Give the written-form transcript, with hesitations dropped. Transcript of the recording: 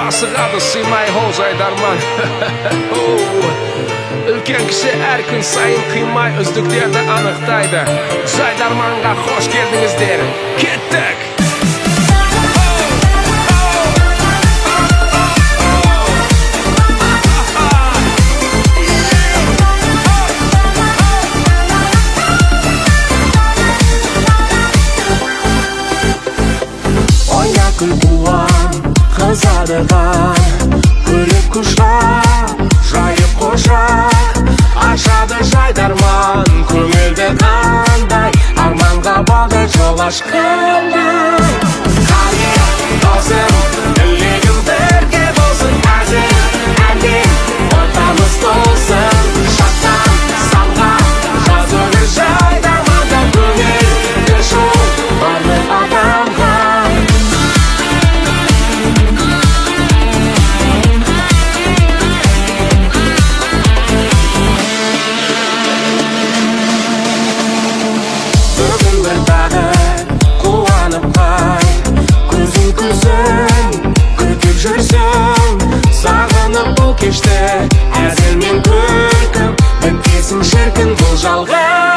Асығады сыймай ол жайдарман. Үлкен кіші әр күн сайын қимай үздіктерді анықтайды. Жайдарманға қош келдіңіздер. Кеттік! Ойна, күл, қуан, қызады қан. Күліп құшақ жайып, құшақ ашады жайдарман. Көңілді қандай арманға болды жол ашқандай. Қане, досым, тілегім бірге болсын. Әзіл әнге ортамыз толсын. Шаттан самға жаз өмір жайдарманда. Көңілді жол барлық адамға. Бүгін бір тағы қуанып қай, көзің күлсін, күтіп жүрсің сағынып бұл кешті. Әзіл мен күлкім бітпесін, шіркін, бұл жалғанда.